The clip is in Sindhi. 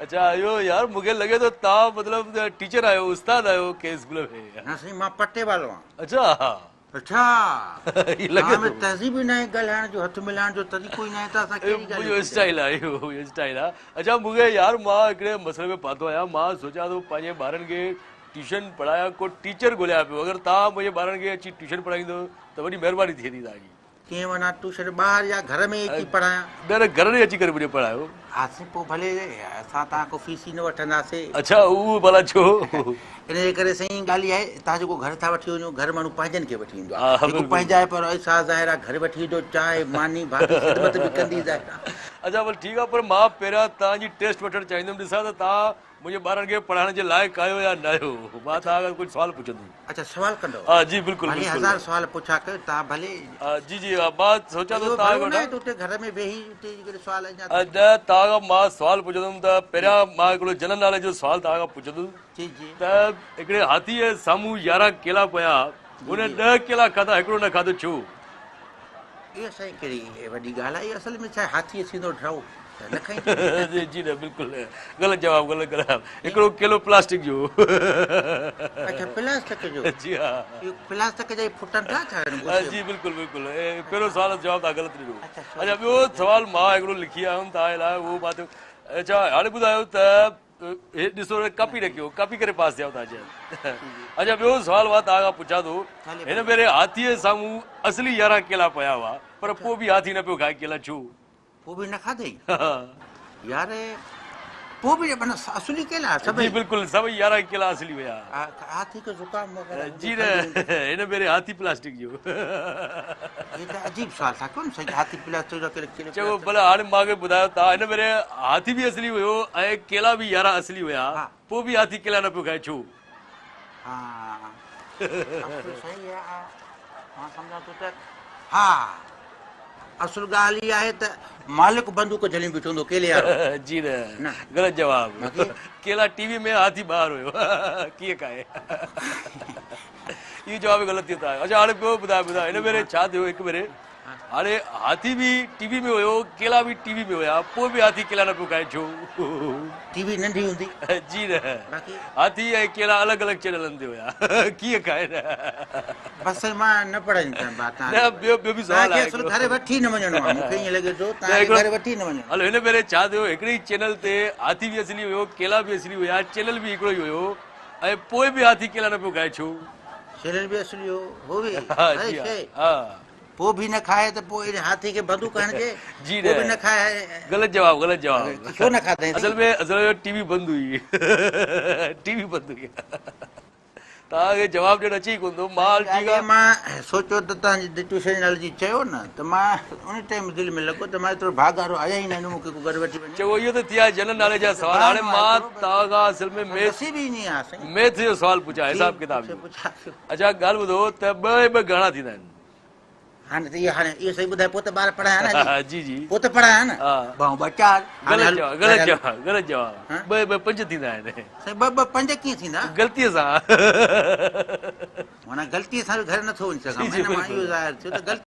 اڇا اهو يار مون کي لڳي ٿو توهان مطلب ٽيچر آهيو استاد آهيو ڪنهن اسڪول ۾. نه سائين مان پٽيوالو آهيان. اڇا. اڇا هي لڳي توهان ۾ ٿو. تهذيب ئي ناهي ڳالهائڻ جو هٿ ملائڻ جو طريقو ئي ناهي ته اسان ڪهڙي ڳالهه منهنجو اسٽائل آهي اهو منهنجو اسٽائل آهي. اڇا مون کي يار مان هڪڙي مسئلي ۾ ڦاٿو آهيان مان سوچيان ٿو پنهنجي ٻارن کي ٽيوشن پڙهايان ڪو ٽيچر ڳوليان پيو اگر توهان منهنجي ٻارن کي اچي ٽيوشن پڙهائيندو ته وڏي مهرباني ٿيندي توهان جي. ڪيئن وڃان ٽيوشن ٻاهر يا گهر ۾ اچي پڙهايان؟ نه نه گهر ڏي اچي ڪري منهنجي پڙهايو. ها سائين پوء ڀلي اسان توهان کان فيس ئي نه وٺنداسين. اڇا اهو ڀلا ڇو؟ ان جي ڪري سائين ڳالهه اها آهي توهان جيڪو گهر ٿا وٺي وڃو گهر ماڻهو پنهنجن کي وٺي ايندو آهي جيڪو پنهنجا آهي پر سا ظاهر آهي گهر وٺي ايندو چانهه ماني ڀاڄي خدمت به ڪندي ظاهر آهي. اڇا ڀل ٺيڪ آهي پر مان پهريان توهان جي ٽيسٽ وٺڻ چاهيندم ڏسان ته توهان منهنجي ٻارن کي پڙهائڻ جي لائق آهيو يا نه آهيو؟ مان توهان کان ڪجهه سوال پڇندم. اڇا سوال ڪندؤ؟ ها جي بلڪل ڀلي بلڪل. هزار سوال پڇا ڪيو توهان ڀلي. ها جي جي مان سوچان ٿو اهو توهان ڀلو کان ناهي ته اتي گهر ۾ ويهي اتي جيڪڏهن سوال اڃا نه توهان کان مان سوال پڇندم ته پهريان مان هڪڙو جنرل ناليج جو سوال توهان کان پڇندس جي جي. ته هڪڙي هاٿيء جي سامهون 11 ڪيلا پيا هن 10 ڪيلا کاڌا هڪڙو نه کاڌو ڇو؟ اها سائين ڪهڙي وڏي ڳالهه آهي اصل ۾ ڇا هاٿي ٿيندو ڍؤ ته نه کائيندو. جي نه بلڪل غلط جواب غلط غلط هڪڙو ڪيلو پلاسٽڪ جو هو. اڇا پلاسٽڪ جو جي ها. اهو پلاسٽڪ جا ئي ڦٽن ٿا ڇا؟ جي بلڪل بلڪل پهريون سوال جو جواب توهان غلط ڏنو. اڇا ٻيو سوال مان هڪڙو لکي آيو هيم توهان جي لاء اهو مان اڇا هاڻي ٻڌايو ته هي ڏسو ڪاپي نه ڪيو ڪاپي ڪري پاس ٿيا توهان شايد. اڇا ٻيو سوال مان توهان کان پڇان ٿو هن ڀيري هاٿيء جي سامهون اصلي 11 ڪيلا پيا هئا پر پوء به هاٿي نه پيو کائي ڪيلا ڇو؟ پوء به نه کاڌئي؟ يار پوء به معنيٰ اصلي ڪيلا سڀئي؟ جي بلڪل سڀئي 11 ڪيلا اصلي هيا. هاٿي کي زڪام وغيره جي نه هن ڀيري هاٿي پلاسٽڪ جو. هي ته عجيب سوال ٿا ڪيو نه سائين هاٿي پلاسٽڪ جو ڪهڙي ڪيلو چڱو ڀلا هاڻي مان کي ٻڌايو توهان هن ڀيري هاٿي به اصلي هيو ۽ ڪيلا به 11 اصلي هيا پوء به هاٿي ڪيلا نه پيو کائي ڇو؟ ها اصل صحيح آهي مان سمجهان ٿو ته ها اصل ڳالهه اها آهي ته مالڪ بندوق جهليون بيٺو هوندو ڪيلي وارو. جي نه غلط جواب ڪيلا ٽي وي ۾ هاٿي ٻاهر هيو ڪيئن کائي اهو جواب به غلط ٿيو توهان جو. اڇا هاڻي ٻيو ٻڌايو ٻڌايو هن ڀيري ڇا ٿيو هڪ ڀيري هاڻي هاٿي به ٽي وي ۾ هيو ڪيلا به ٽي وي ۾ هيا پوء به هاٿي ڪيلا نه پيو کائي ڇو؟ ٽي وي ننڍي هوندي. جي نه هاٿي ۽ ڪيلا الڳ الڳ چينلن تي هيا ڪيئن کائي نه. بس سائين مان نه پڙهائيندس ڀاء توهان نه ٻيو ٻيو به سوال توهان کي آهي اصل گهر وٺي نه وڃڻو آهي مون کي ائين لڳي ٿو توهان کي گهر وٺي نه وڃڻو. هلو هن ڀيري ڇا ٿيو هڪڙي ئي چينل تي هاٿي به اصلي هيو ڪيلا به اصلي هيا چينل به هڪڙو ئي هيو ۽ پوء به هاٿي ڪيلا نه پيو کائي ڇو؟ چينل به اصلي هو هو به هر شيء پوء به نه کائي ته پوء ان هاٿي کي بندوق هڻجي جي پوء به نه کائي. غلط جواب غلط جواب ڇو نه کاڌائين اصل ۾ اصل ۾ ٽي وي بند هئي ٽي وي بند هئي توهان کي جواب ڏيڻ اچي ئي ڪونه ٿو مال ٺيڪ آ. مان سوچيو ته توهان جي ٽيوشن جي نالي جي چيو نه ته مان ان ٽائيم دل ۾ لڳو ته مان ايترو ڀاڳارو آهيان ئي نه جو مون کي ڪو گهر وٺي وڃي. چڱو اهو ته ٿيا جنرل ناليج جا سوال هاڻي مان توهان کان اصل ۾ ميٿ نصيب ئي ائين آ سائين. ميٿ جو سوال پڇان حساب ڪتاب جو. اڇا ڳالهه ٻڌو ته ٻه ۽ ٻه گهڻا ٿيندا آهن؟ هاڻي ته اهو هاڻي اهو صحيح ٻڌاء پوء ته ٻار پڙهايان نه هلي. جي جي. پوء ته پڙهايان نه. ٻه ۽ ٻه چار. غلط جواب غلط جواب غلط جواب ٻه ۽ ٻه پنج ٿيندا آهن. سائين ٻه ٻه پنج ڪيئن ٿيندا؟ غلطيء سان. معنيٰ غلطيء سان به گهر نٿو وڃي سگهان. معنيٰ مان اهو ظاهر ٿيو ته غلطي.